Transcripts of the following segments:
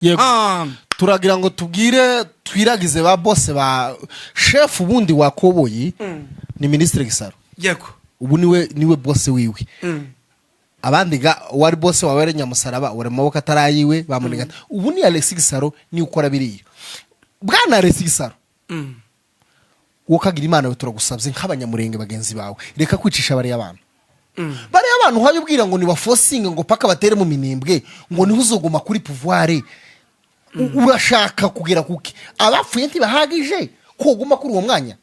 Yego. Ah, Turagira ngo tubwire, twiragize ba bose ba chef. Ubundi wakoboyi ni Minisitiri Gisaro. Ubu niwe boss wiwe. Abandi ga wari boss wawe ari Nyamusaraba, wari mu maboko atarayiwe bamuniga. Ubu ni Alexis Gisaro niwe ukora biriya. Bwana Alexis Gisaro, wowe ukagira Imana we, turagusabye nk'Abanyamurenge bagenzi bawe, reka kwicisha bariya bantu. Bariya bantu uhaye ubwira ngo nibafosinge, ngo paka batere mu Minembwe, ngo niho uzoguma kuri pouvoir. Urashaka kugera kuki? Abapfuye ntibahagije ko uguma kuri uwo mwanya?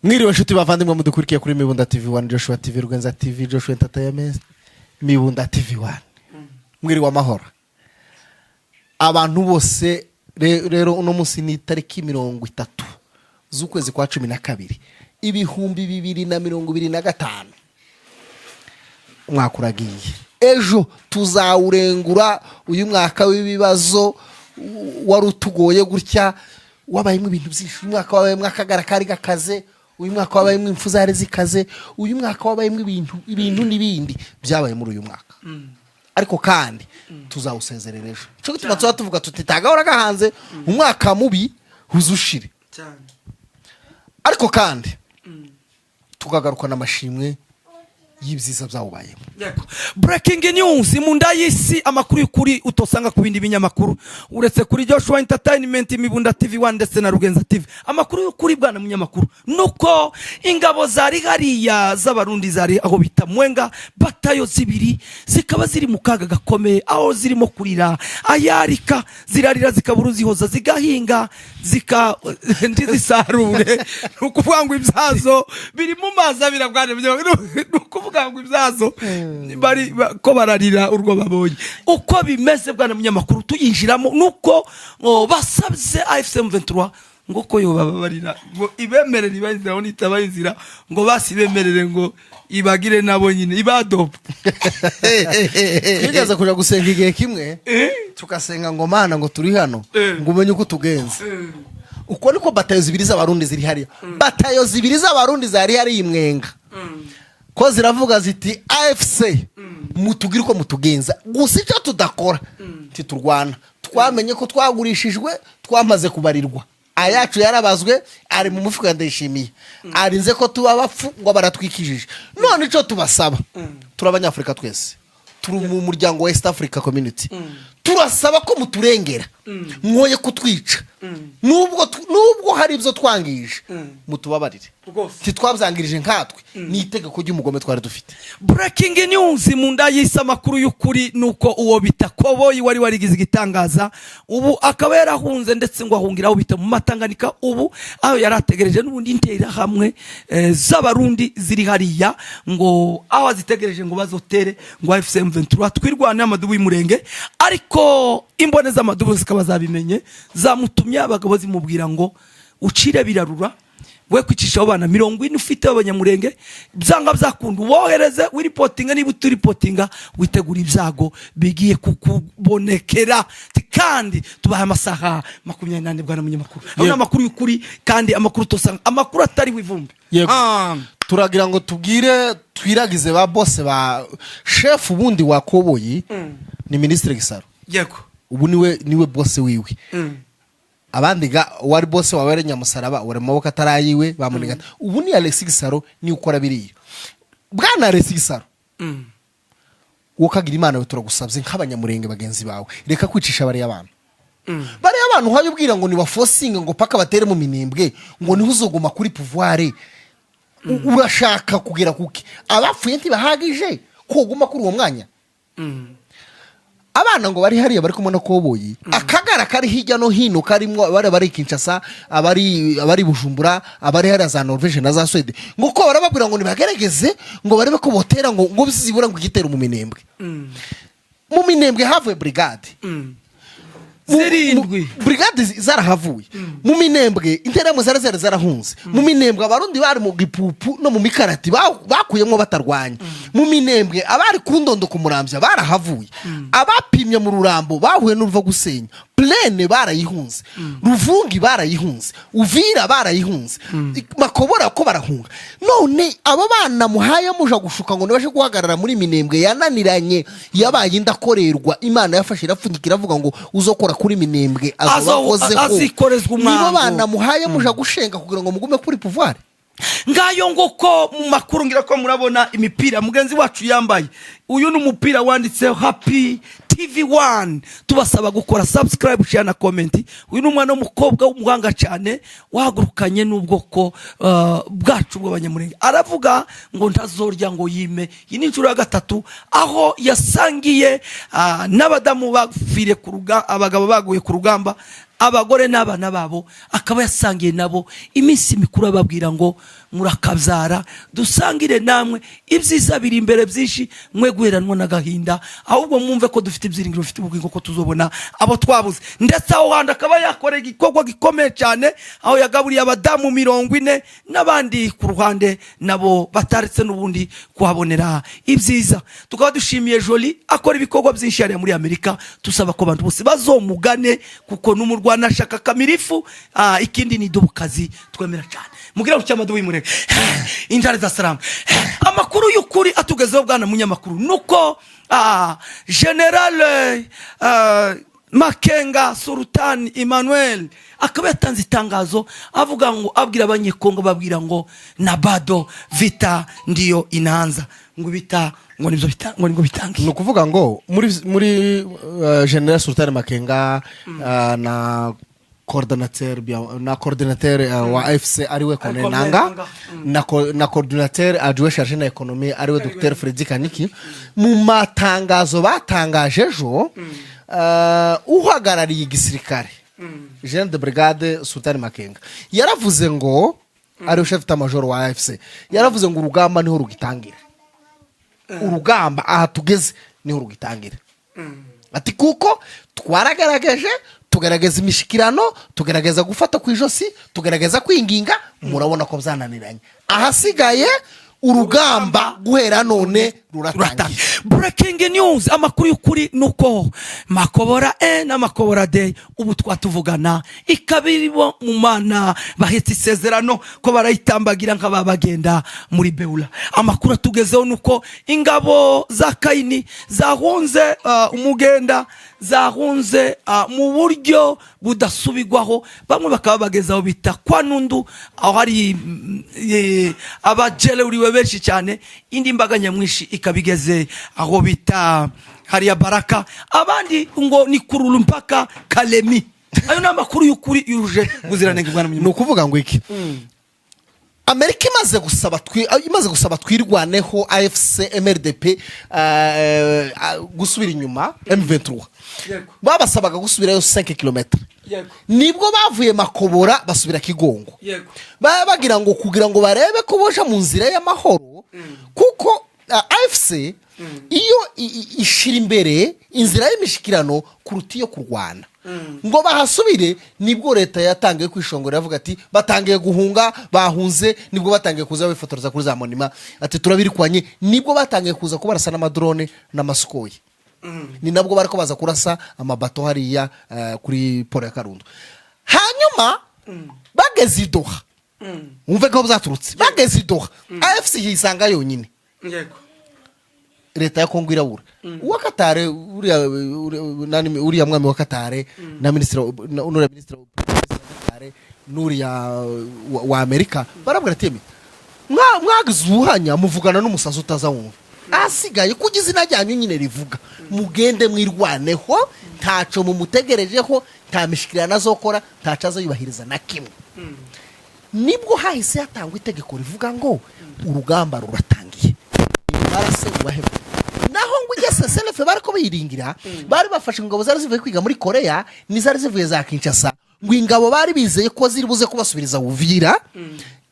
Mwiriwe nshuti bavandimwe mudukurikiye kuri Mibunda TV 1, Joshua TV, Rugenza TV, Joshua Entertainment, Mibunda TV 1. Mwiriwe amahoro abantu bose. Rero uno munsi ni itariki 30 z'ukwezi kwa 12, 2025. Umwaka uragiye, ejo tuzawurengura. Uyu mwaka w'ibibazo wari utugoye gutya, wabayemo ibintu byinshi. Uyu mwaka wabayemo akagara kari gakaze, uyu mwaka wabayemo impfu zari zikaze, uyu mwaka wabayemo ibintu n'ibindi byabaye muri uyu mwaka. Ariko kandi tuzawusezerera ejo. Cyo gituma tuba tuvuga tuti tagahora gahanze, umwaka mubi uzushire. Ariko kandi tukagarukana amashimwe y'ibyiza byawubayemo. Yego. Breaking news mu nda y'isi, amakuru y'ukuri utosanga ku bindi binyamakuru uretse kuri Joshua Entertainment, Mibunda TV 1 ndetse na Rugenza TV. Amakuru y'ukuri, bwana munyamakuru, nuko ingabo zari hariya z'Abarundi zari aho bita Mwenga, batayo zibiri zikaba ziri mu kaga gakomeye, aho zirimo kurira ayarika, zirarira zikabura uzihoza, zigahinga zika ntizisarure. Ni ukuvuga ngo ibyazo biri mu mazi abira. Bwana munyamakuru, ni ukuvuga ngo ibyazo bari ko bararira urwo babonye. Uko bimeze, bwana munyamakuru, tuyinjiramo, nuko oh, basabye AFC M23 ngo ko yobababarira, ngo ibemerere ibahe inzira, ngo nitabaha inzira ngo basi ibemerere ngo ibagire nabo nyine ibadopte. Twigeze kuja gusenga igihe kimwe, tugasenga ngo: "Mana," ngo, "turi hano, ngo umenye uko tugenza." Uko niko batayo zibiri z'Abarundi ziri hariya, batayo zibiri z'Abarundi zari hariya imwenga, ko ziravuga ziti: "AFC, mutugire uko mutugenza, gusa icyo tudakora ntiturwana. Twamenye ko twagurishijwe, twamaze kubarirwa, ayacu yarabazwe, ari mu mufuka. Ndayishimiye arinze ko tuba abapfu ngo baratwikijije. None icyo tubasaba, turi Abanyafurika twese, turi mu muryango wa East Africa Community, turasaba ko muturengera, mwoye kutwica. Nubwo hari ibyo twangije, mutubabarire. Ntitwabyangirije nkatwe, ni itegeko ry'umugome twari dufite." Breaking news mu nda y'isi, amakuru y'ukuri nuko uwo bita Koboyi wari warigize igitangaza, ubu akaba yarahunze, ndetse ngo ahungira aho bita mu Matanganika. Ubu aho yari ategereje n'ubundi interahamwe z'Abarundi ziri hariya, ngo aho azitegereje ngo bazotere ngo AFC M23 twirwane amadubu y'Umurenge. Ariko imbone z'amadubu zikaba zabimenye, zamutumye abagabo, zimubwira ngo: "Ucire birarura, we kwicisha abo bana 40 ufite b'Abanyamurenge. Byanga byakunda ubohereze wiripotinga. Niba uturipotinga, witegura ibyago bigiye kukubonekera." Kandi tubahe amasaha 24. Bwana munyamakuru, ayo ni amakuru y'ukuri, kandi amakuru tosanga, amakuru atariho ivumbi. Yego. Ah, Turagira ngo tubwire, twiragize ba bose ba chef. Ubundi wakoboyi ni Minisitiri Gisaro. Ubu niwe boss wiwe. Abandi ga wari boss wawe ari Nyamusaraba, wari mu maboko atarayiwe bamuniga. Ubu ni Alexis Gisaro niwe ukora biriya. Bwana Alexis Gisaro, wowe ukagira Imana we, turagusabye nk'Abanyamurenge bagenzi bawe, reka kwicisha bariya bantu. Bariya bantu uhaye ubwira ngo nibafosinge, ngo paka batere mu Minembwe, ngo niho uzoguma kuri pouvoir. Urashaka kugera kuki? Abapfuye ntibahagije ko uguma kuri uwo mwanya? Abana ngo bari hariya bari kumwe na Koboyi, akagara kari hirya no hino karimo abari bari Kinshasa, abari Bujumbura, abari hariya za Norvege na za Swede, ngo ko barababwira ngo nibagerageze ngo barebe ko botera, ngo bizibura ngo igitero mu Minembwe. Mu Minembwe havuye brigade. Zirindwi. Brigade zarahavuye mu Minembwe, Interahamwe zari zarahunze mu Minembwe. Abarundi bari mu Gipupu no mu Mikarati bakuyemo batarwanya. Mu Minembwe, abari ku Ndondo, ku Murambya barahavuye. Abapimye mu Rurambo bahuye n'uruva gusenya. Plaine barayihunze, Ruvungi barayihunze, Uvira barayihunze, Makobora ko barahunga. None abo bana muhaye muja gushuka ngo nibashe guhagarara muri Minembwe yananiranye, yabaye indakorerwa, Imana yafashe irapfunyika, iravuga ngo uzokora kuri Minembwe azoba akozeho. Azikorezwa umwango. Nibo bana muhaye muja gushenga kugira ngo mugume kuri pouvoir. Ngayo nguko mu makuru. Ngira ko murabona imipira mugenzi wacu yambaye. Uyu ni umupira wanditseho Happy TV 1, tubasaba gukora subscribe, share na comment. Uyu ni umwana w'umukobwa w'umuhanga cyane, wahagurukanye n'ubwoko bwacu bw'Abanyamurenge. Aravuga ngo ntazorya ngo yime. Iyi ni inshuro ya gatatu aho yasangiye n'abadamu bapfiriye ku rugamba, abagabo baguye ku rugamba, abagore n'abana babo, akaba yasangiye nabo iminsi mikuru, ababwira ngo murakabyara, dusangire namwe, ibyiza biri imbere byinshi, mwe guheranwa n'agahinda, ahubwo mwumve ko dufite ibyiringiro, bifite ubugingo, ko tuzobona abo twabuze. Ndetse aho hantu akaba yakoreye igikorwa gikomeye cyane, aho yagaburiye abadamu 40 n'abandi ku ruhande nabo bataretse n'ubundi kuhabonera ibyiza. Tukaba dushimiye Joli, akora ibikorwa byinshi hariya muri Amerika. Tusaba ko abantu bose bazomugane kuko n'umurwanashaka kamirifu. Ikindi ni idubukazi twemera cyane. Mugira ngo cyamadu wimureke injara za salamu. Amakuru y'ukuri atugezeho, bwana munyamakuru, nuko General Makenga Sultan Emmanuel akaba yatanze itangazo avuga ngo, abwira Abanyekongo, babwira ngo na bado vita ndiyo inaanza, ngo bita ngo nibyo bita ngo nibwo bitangiye. Ni ukuvuga ngo muri General Sultan Makenga na coordinateur na coordinateur wa AFC, ariwe Corneille Corneille Nanga, Nanga. Na coordinateur adjoint chargé na économie, ariwe Dr Freddy Kaniki, mu matangazo batangaje ejo, uhagarariye igisirikare, General de Brigade Sultan Makenga, yaravuze ngo, ariwe chef d'état-major wa AFC, yaravuze ngo urugamba niho rugitangira, urugamba aha tugeze niho rugitangira. Ati kuko twaragaragaje, tugaragaza imishikirano, tugaragaza gufata ku ijosi, tugaragaza kwinginga, murabona ko byananiranye, ahasigaye urugamba guhera none ruratangiye. Breaking news, amakuru y'ukuri nuko Makobora E na Makobora D ubu twatuvugana ikaba irimo mu mana bahetse isezerano ko barayitambagira nk'aba bagenda muri Beula. Amakuru atugezeho nuko ingabo za Kayini zahunze umugenda, zahunze mu buryo budasubigwaho, bamwe bakaba bageze aho bita kwa Nundu, aho hari abajereuriwe benshi cyane. Indi mbaga nyamwinshi ikaba igeze aho bita hariya Baraka, abandi ngo ni kururu mpaka Kalemi. Ayo ni amakuru y'ukuri yujuje ubuziranenge, bwana Ni Munyamakuru. ukuvuga ngo iki? Amerika imaze gusaba Twirwaneho, AFC, MRDP gusubira inyuma M23, babasabaga gusubirayo 5 km. Nibwo bavuye Makobora basubira Kigongo, baba bagira ngo kugira ngo barebe ko boja mu nzira y'amahoro, kuko AFC iyo ishira imbere inzira y'imishikirano kuruta iyo kurwana. Ngo bahasubire, nibwo leta yatangiye kwishongora, iravuga ati batangiye guhunga, bahunze. Nibwo batangiye kuza bifotoreza kuri za monima, ati turabirikwanye. Nibwo batangiye kuza kubarasa n'amadrone n'amasukoyi, ni nabwo bari ko baza kurasa amabato hariya kuri port ya Karundu. Hanyuma bageze i Doha, wumve ko byaturutse, bageze i Doha, AFC yisanga yonyine, leta ya Kongo irabura. Uwa Katare, uriya mwami wa Katare na minisitiri n'uriya minisitiri wa Katare n'uriya wa Amerika barabwira ati: "Emi, mwagize ubuhanya, muvugana n'umusazi utaza wumva, asigaye kuko izina ryanyu nyine rivuga, mugende mwirwaneho, ntaco mumutegerejeho, nta mishikirano azokora, ntaco azayubahiriza na kimwe." Nibwo hahise hatangwa itegeko rivuga ngo urugamba ruratangiye, barase ubahebe. Naho ngo ujye CCLF bari ko biringira, bari bafashe ingabo zari zivuye kwiga muri Korea n'izari zivuye za Kinshasa, ngo ingabo bari bizeye ko ziri buze kubasubiriza Uvira,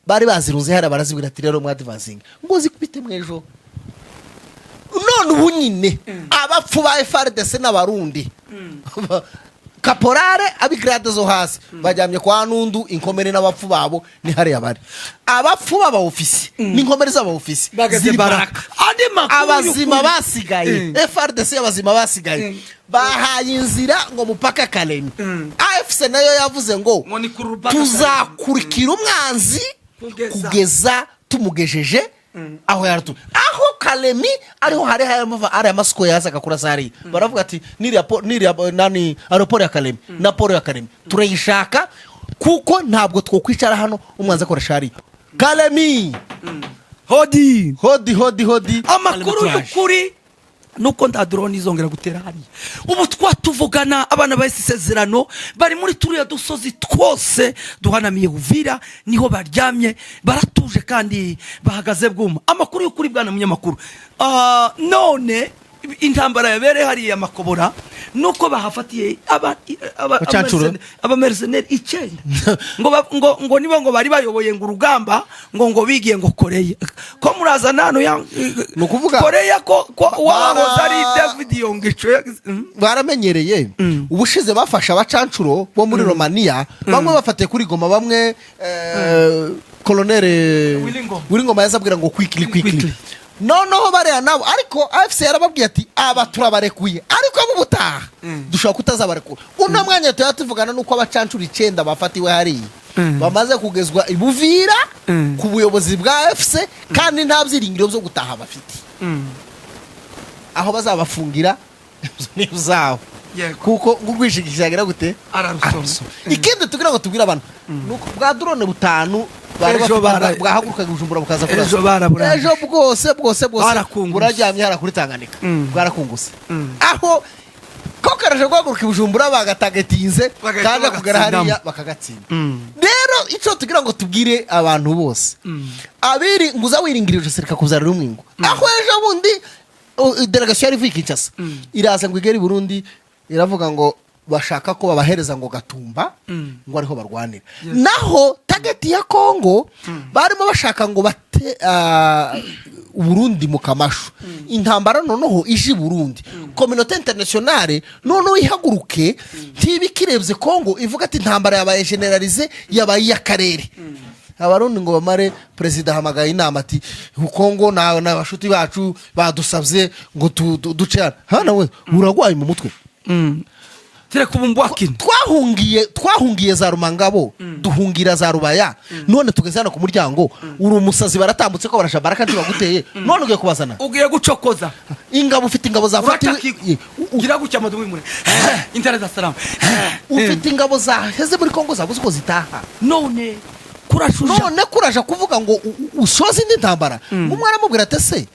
bari bazirunze hariya, barazibwira ati rero mwadivansinga ngo zikubite mw'ejo. None ubu nyine abapfu ba FARDC n'Abarundi Caporal, abi grade zo hasi bajyamye kwa Nundu, inkomere n'abapfu babo ni hariya bari. Abapfu b'abaofisi n'inkomere z'abaofisi Bageze ziri Baraka. Baraka. Andi makuru Abazima y'ukuri. basigaye, FARDC, abazima basigaye bahaye inzira ngo mupaka Kalemi. AFC nayo yavuze ngo Ngo ni ku rupaka. Tuzakurikira umwanzi Kugeza. kugeza tumugejeje aho yaratu, aho Kalemi ariho hari hari amasiko yazaga kurasa hariya. Baravuga ati niriya nani, aéroport ya Kalemi na port ya Kalemi turayishaka, kuko ntabwo twokwicara hano umwanzi akoresha hariya Kalemi. Hodi. Hodi, hodi, hodi. Amakuru Kalemi turaje. y'ukuri nuko nta drone izongera gutera hariya. Ubu twatuvugana, abana bahise isezerano bari muri turiya dusozi twose duhanamiye Uvira, niho baryamye, baratuje kandi bahagaze bwuma. Amakuru y'ukuri, bwana munyamakuru, none intambara yabereye hariya Makobora nuko bahafatiye Bacancuro. Abamercenaires 9 ngo nibo ngo bari bayoboye ngo urugamba, ngo bigiye ngo Koreya ko murazana hano ya Ni ukuvuga- Koreya ko wahoze ari David Yongico. Baramenyereye. Ubushize bafashe abacancuro bo muri Romaniya, bamwe bafatiye kuri Goma, bamwe colonel Willy Ngoma. Willy Ngoma yazabwira ngo quickly, quickly. Quickly. Noneho bariya nabo, ariko AFC yarababwiye ati aba turabarekuye, ariko abo ubutaha dushobora kutazabarekura. Uno mwanya tuba tuvugana nuko abacancuro 9 bafatiwe hariya bamaze kugezwa i Buvira ku buyobozi bwa AFC, kandi nta byiringiro byo gutaha bafite. Aho bazabafungira ni uzabo, kuko ngurwishigishagira gute? Ararusoma. Ikindi tugira ngo tubwire abantu nuko bwa drone butanu bari Ejo bafite bwahagurukaga i Bujumbura bukaza Ejo kurasa. baraburangije. Ejo bwose bwose bwose Barakunguse. buraryamye hariya kuri Tanganyika, bwarakunguse. Aho ko karaje guhaguruka i Bujumbura bagatagatinze, Bagahita kaje kugera bagatsindamo. hariya bakagatsinda. Rero icyo tugira ngo tubwire abantu bose, abiri ngo uza wiringira ijosi rikakubyarira umwingo. Aho ejo bundi délégation yari ivuye i Kinshasa iraza ngo igere i Burundi, iravuga ngo bashaka ko babahereza ngo Gatumba, ngo ariho barwanira. Naho target ya Kongo barimo bashaka ngo bate Uburundi mu kamashu, intambara noneho ije i Burundi, communauté internationale noneho ihaguruke, ntibikirebye Kongo, ivuga ati intambara yabaye généralisée, yabaye iy'akarere. Abarundi ngo bamare, perezida ahamagaye inama ati Kongo na bashuti bacu badusabye ngo duce hano. Hano we uragwaye mu mutwe. Tereka ubu mbwakina. Twahungiye za Rumangabo, duhungira za Rubaya, none tugeze hano ku muryango. Uri umusazi? Baratambutse ko barasha Baraka, ntibaguteye, none ugiye kubazana. Ugiye gucokoza. Ingabo, ufite ingabo zafatiwe. Uraca gira gutya amadubu mure intare za salamu. Ufite ingabo zaheze muri Kongo zabuze uko zitaha. None kurashuja. None kuraja kuvuga ngo usoze indi ntambara. Umwe aramubwira ati ese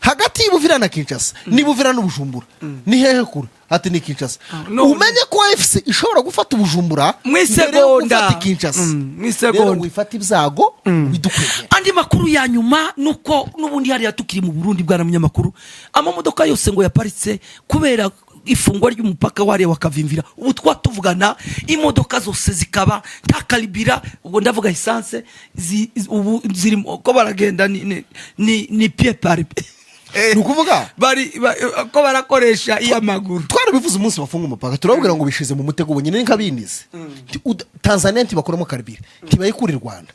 hagati y'Ubuvira na Kinshasa n'Ibuvira n'Ubujumbura ni hehe kure? Ati ni Kinshasa. None- Umenye ko AFC ishobora gufata Ubujumbura Mu isegonda. mbere yo gufata Kinshasa. Mu isegonda. Rero wifata ibyago bidukwegera. Andi makuru ya nyuma nuko n'ubundi hariya tukiri mu Burundi, bwana munyamakuru, amamodoka yose ngo yaparitse kubera ifungwa ry'umupaka wariya wakavimvira. Ubu twatuvugana imodoka zose zikaba nta carburant, ubwo ndavuga essence, ubu ziri ko baragenda ni pied par Ni ukuvuga bari ko barakoresha iy'amaguru. Twarabivuze umunsi bafunga umupaka, turababwira ngo bishize mu mutego bonyine nk'abinize. Tanzania ntibakuramo carburant, ntibayikura i Rwanda,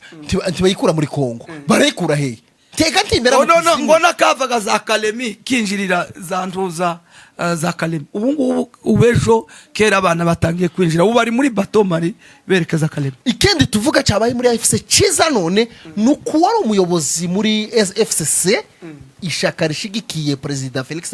ntibayikura muri Kongo, barayikura hehe? Teka ntimbera No, mu no, no, kuzimu. ngo nakavaga za Kalemi kinjirira za ntuza, za Kalemi. Ubu ngubu, ubu ejo kera abana batangiye kwinjira, ubu bari muri bato mari berekeza Kalemi. Ikindi tuvuga cyabaye muri AFC cyiza none ni uko wari umuyobozi muri FCC, ishaka rishigikiye perezida Felix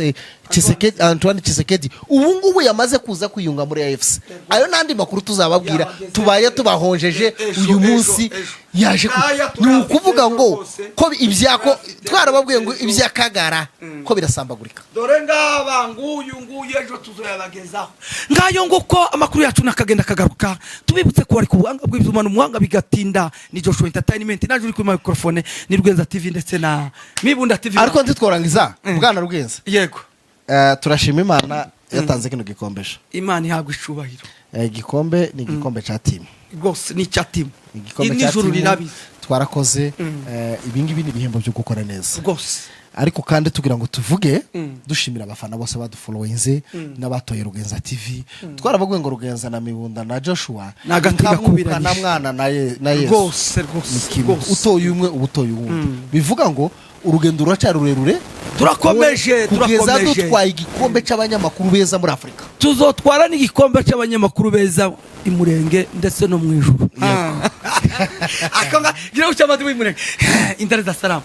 Tshisekedi, Antoine Tshisekedi, ubu ngubu yamaze kuza kwiyunga muri AFC. Ayo n'andi makuru tuzababwira. Yabageze Tubaye tubahonjeje ejo, uyu ejo, munsi ejo. yaje Aya ni turafite ukuvuga ejo ngo rwose. ko ibyako Turafite twarababwiye ngo ejo. iby'akagara ko birasambagurika. Dore ngaba nguyu nguyu, ejo tuzoyabagezaho. Ngayo nguko amakuru yacu nakagenda kagaruka. Tubibutse ko bari ku buhanga bw'ibyuma n'umuhanga bigatinda ni Joshua Entertainment, naje uri kuri microphone ni Rwenza TV ndetse na Mibunda TV. Ariko ntitworangiza, bwana Rwenza. Yego. Turashima Imana yatanze kino gikombe ejo. Imana ihabwa icubahiro. Igikombe ni igikombe cya team. Rwose ni icya team. Igikombe cya N'ijuru team. rirabizi. Twarakoze. Ibi ngibi ni ibihembo byo gukora neza. Rwose. Ariko kandi tugira ngo tuvuge dushimira abafana bose badufollowinze n'abatoye Rugenza TV. Twarabaguye ngo Rugenza na Mibunda na Joshua Ni agati nka Mwuka gakubiranyije. na mwana na Yesu. Rwose Ni rwose kimwe. Rwose. Utoye umwe uba utoye uwundi. Bivuga ngo urugendo ruracyari rurerure Turakomeje. kugeza Turakomeje. dutwaye igikombe cy'abanyamakuru beza muri Afurika. Tuzotwara n'igikombe cy'abanyamakuru beza i Murenge ndetse no mu ijuru. Akonga gira uca amadu w'Imurenge, indare za salamu.